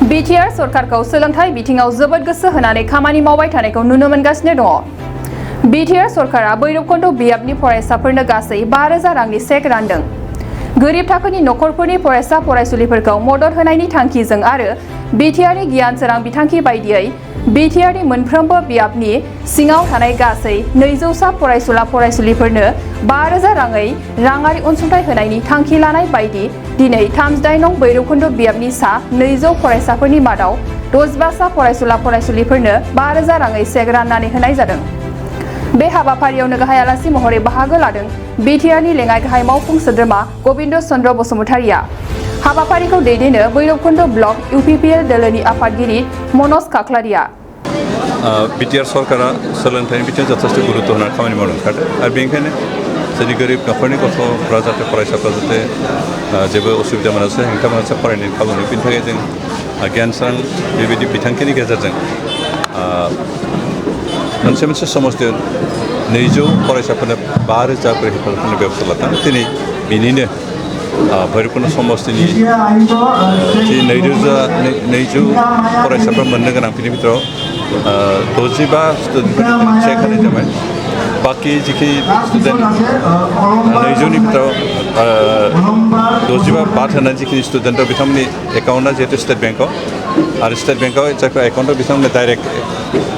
Btr सरकखौ सोलोंथाइ बिथिङाव जोबोद गोसो होनानै खामानि मावबाय थानायखौ नुनो मोनगासिनो दङ। Btr सरकारा बैरबखन्ड बियाबनि फरायसाफोरनो गासै 5,000 रांनि चेक रानदों। गोरिब थाखोनि नखरफोरनि फरायसा फरायसुलिफोरखौ मदद होनायनि थांखिजों आरो Btrनि गियान सोरां बिथांखि बायदियै Btrनि मोनफ्रोमबो बियाबनि सिङाव थानाय गासै 200 फरायसुला फरायसुलिफोरनो 5,000 राङै राङारि अनसुंथाइ होनायनि थांखि लानाय बायदि दिनै 38 नं बैरबखन्ड बियाबनि सा 200 फरायसाफोरनि मादाव 65 फरायसुला फरायसुलिफोरनो 5,000 राङै चेक राननानै होनाय जादों। बे हाबाफारियावनो गाहाय आलासि महरै बाहागो लादों Btrनि लेङाइ गाहाय मावफुं सोद्रोमा गबिन्द चन्द्र बसुमतारिया। हाबाफारिखौ दैदेनो बैरबखन्ड ब्लक UPPL दोलोनि आफादगिरि मनज काख्लारिया। Btr सरकारा सोलोंथाइनि बिथिङाव जथेस्थ गुरुत्व होनानै खामानि मावनो ओंखारदों आरो बेनिखायनो जोंनि गोरिब नखरनि गथ'फ्रा जाहाथे फरायसाफ्रा जाहाथे जेबो असुबिदा मोनासै हेंथा मोनासै फरायनायनि खाबु मोनो बेनि थाखाय जों गियान सोरां बेबायदि बिथांखिनि गेजेरजों मोनसे समस्थियाव 200 फरायसाफोरनो 5,000 करि हेफाजाब होनो बेबस्था लादों। दिनै बेनिनो भैरबखन्ड समस्थिनि जि 200 फरायसाफ्रा मोननो गोनां बिनि भितराव 65 स्टुडेन्टफोरनो चेक होनाय जाबाय। बाखि जिखि स्टुडेन्ट 200नि भितराव 65 बाद होनाय जिखिनि स्टुडेन्ट दं बिथांमोननि एकाउन्टआ जिहेतु स्टेट बेंकआव आरो स्टेट बेंकआव जायफ्रा एकाउन्टआव बिथांमोननो डाइरेक्ट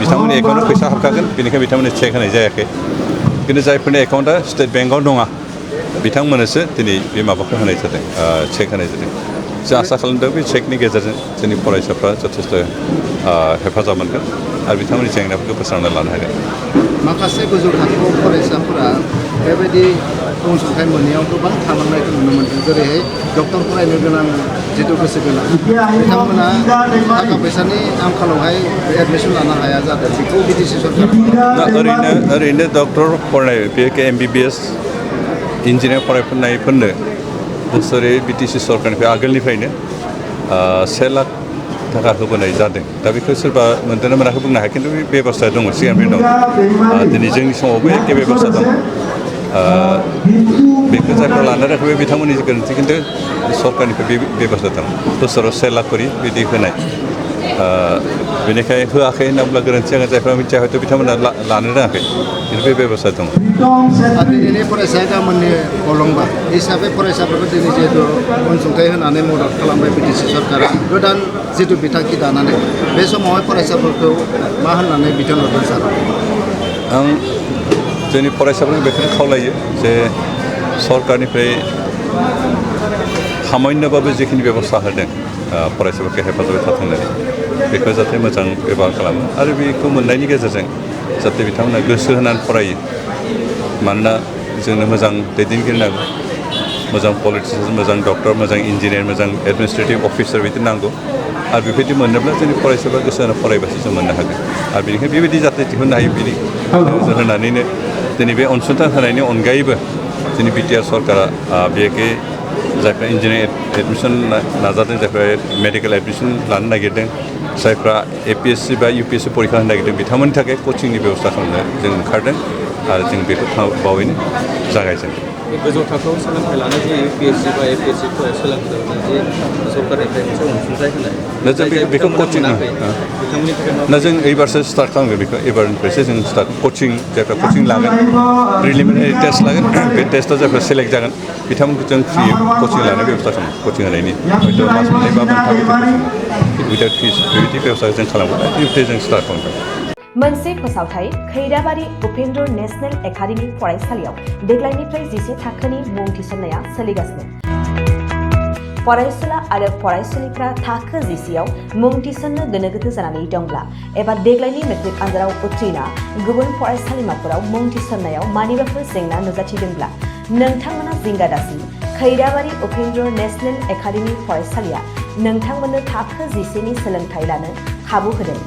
बिथांमोननि एकाउन्टआव फैसा हाबखागोन बेनिखायनो बिथांमोननो चेक होनाय जायाखै। खिन्थु जायफोरनि एकाउन्टआ स्टेट बेंकआव नङा बिथांमोननोसो दिनै बे माबाखौ होनाय जादों चेक होनाय जादों। जों आसा खालामदों बे चेकनि गेजेरजों जोंनि फरायसाफ्रा जथेस्थ हेफाजाब मोनगोन आरो बिथांमोननि जेंनाफोरखौ फोस्रांना लानो हागोन। माखासे गोजौ थाखोआव फरायसाफोरा बेबायदि अनसुंथाइ मोननायाव गोबां थालांनायखौ नुनो मोन्दों। जेरैहाय डक्टर फरायनो गोनां जिथु गोसो गोनां बिथांमोना थाखा फैसानि आंखालावहाय एडमिसन लानो हाया जादों। बेखौ BTC सरकारा ओरैनो डक्टर फरायनाय बे MBBS इन्जिनियार फरायफोरनो बोसोरै BTC सरकारनिफ्राय आगोलनिफ्रायनो 1 लाख थाखा होबोनाय जादों। दा बेखौ सोरबा मोनदोंना मोनाखै बुंनो हाया खिन्थु बे बेबस्थाया दङ सिगांनिफ्रायनो दं। दिनै जोंनि समावबो एखे बेबस्था दं। बेखौ जायफ्रा लानो रोङाखै बिथांमोननि गोरोन्थि खिन्थु सरकारनिफ्राय बे बेबस्था दं बोसोराव 1 लाख करि बिदि होनाय। बेनिखायनो होआखै होनना बुंब्ला गोरोन्थि जागोन। जायफ्रा मिथिया हयथ' बिथांमोना लानो रोङाखै खिन्थु बे बेबस्था दं। दिनैनि फरायसाया गाबोननि अलंबार हिसाबै फरायसाफोरखौ दिनै जिहेतु अनसुंथाइ होनानै मदद खालामबाय BTC सरकारा गोदान जिथु बिथांखि दानानै बे समावहाय फरायसाफोरखौ मा होननानै बिथोन हरदों सार? आं जोंनि फरायसाफोरखौ बेखौनो खावलायो जे सरकारनिफ्राय सामान्यबाबो जिखिनि बेबस्था होदों फरायसाफोरखौ हेफाजाब होथाथों होननानै बेखौ जाहाथे मोजां बेबहार खालामो आरो बेखौ मोननायनि गेजेरजों जाहाथे बिथांमोना गोसो होनानै फरायो। मानोना जोंनो मोजां दैदेनगिरि नांगौ, मोजां पलिटिसियान, मोजां डक्टर, मोजां इन्जिनियार, मोजां एडमिनिस्ट्रेटिभ अफिसार बिदि नांगौ आरो बेबायदि मोनोब्ला जोंनि फरायसाफ्रा गोसो होना फरायबासो जों मोननो हागोन। आरो बेनिखायनो बेबायदि जाहाथे दिहुननो हायो बिनि नोजोर होनानैनो दिनै बे अनसुंथाइ होनायनि अनगायैबो जोंनि Btr सरकारा बेखै जायफ्रा इन्जिनियार एडमिसन नाजादों, जायफ्रा मेडिकेल एडमिसन लानो नागिरदों, जायफ्रा APSC बा UPSC परीक्षा होनो नागिरदों बिथांमोननि थाखाय कचिंनि बेबस्था खालामनो जों ओंखारदों आरो जों बेखौ बावैनो जागायजेनदों। गोजौ थाखोआव सोलोंथाइ लानाय जे UPSC बा APSC सोलोंथाइ जे सरकारनिफ्राय मोनसे अनसुंथाइ होनाय बेखौ कचिं जों एबारसो स्टार्ट खालामगोन। बेखौ एबारनिफ्रायसो जों स्टार्ट कचिं जायफ्रा कचिं लागोन प्रिलिमिनारि टेस्ट लागोन बे टेस्टआव जायफ्रा सेलेक्ट जागोन बिथांमोनखौ जों फ्रि कचिं लानो बेबस्था खालामो। कचिं होनायनि हयथ' मास मोननै बा मोनथाम उइदाउट फिस बेबायदि बेबस्था जों खालामगोन। बेनिफ्राय जों स्टार्ट खालामगोन। मोनसे फोसावथाय खैराबारि उपेन्द्र नेशनेल एकाडेमि फरायसालियाव देग्लायनिफ्राय 10 थाखोनि मुं थिसननाया सोलिगासिनो। फरायसुला आरो फरायसुलिफ्रा थाखो 10आव मुं थिसननो गोनो गोथो जानानै दंब्ला एबा देग्लायनि मेट्रिक आनजादाव उथ्रिना गुबुन फरायसालिमाफोराव मुं थिसननायाव मानिबाफोर जेंना नुजाथिदोंब्ला नोंथांमोना जिंगा दासि खैराबारि उपेन्द्र नेशनेल एकाडेमि फरायसालिया नोंथांमोननो थाखो 10नि सोलोंथाइ लानो खाबु होदों।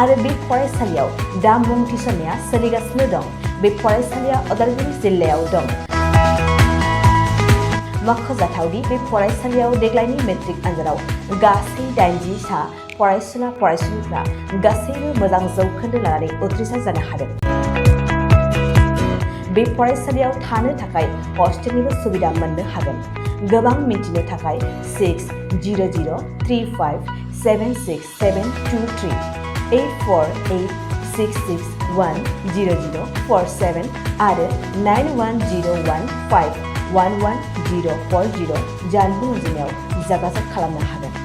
आरो बे फरायसालियाव दा मुं थिसननाया सोलिगासिनो दं। बे फरायसालिया उदालगुरि जिल्लायाव दं। मख'जाथावदि बे फरायसालियाव देग्लायनि मेट्रिक आनजादाव गासै 80 सा फरायसुला फरायसुलिफ्रा गासैबो मोजां जौखोन्दो लानानै उथ्रिसार जानो हादों। बे फरायसालियाव थानो थाखाय हस्टेलनिबो सुबिदा मोननो हागोन। गोबां मिन्थिनो थाखाय 6003576723 8486610047 आरो 9101511040 जानबुं अनजिमायाव जगाजग खालामनो हागोन।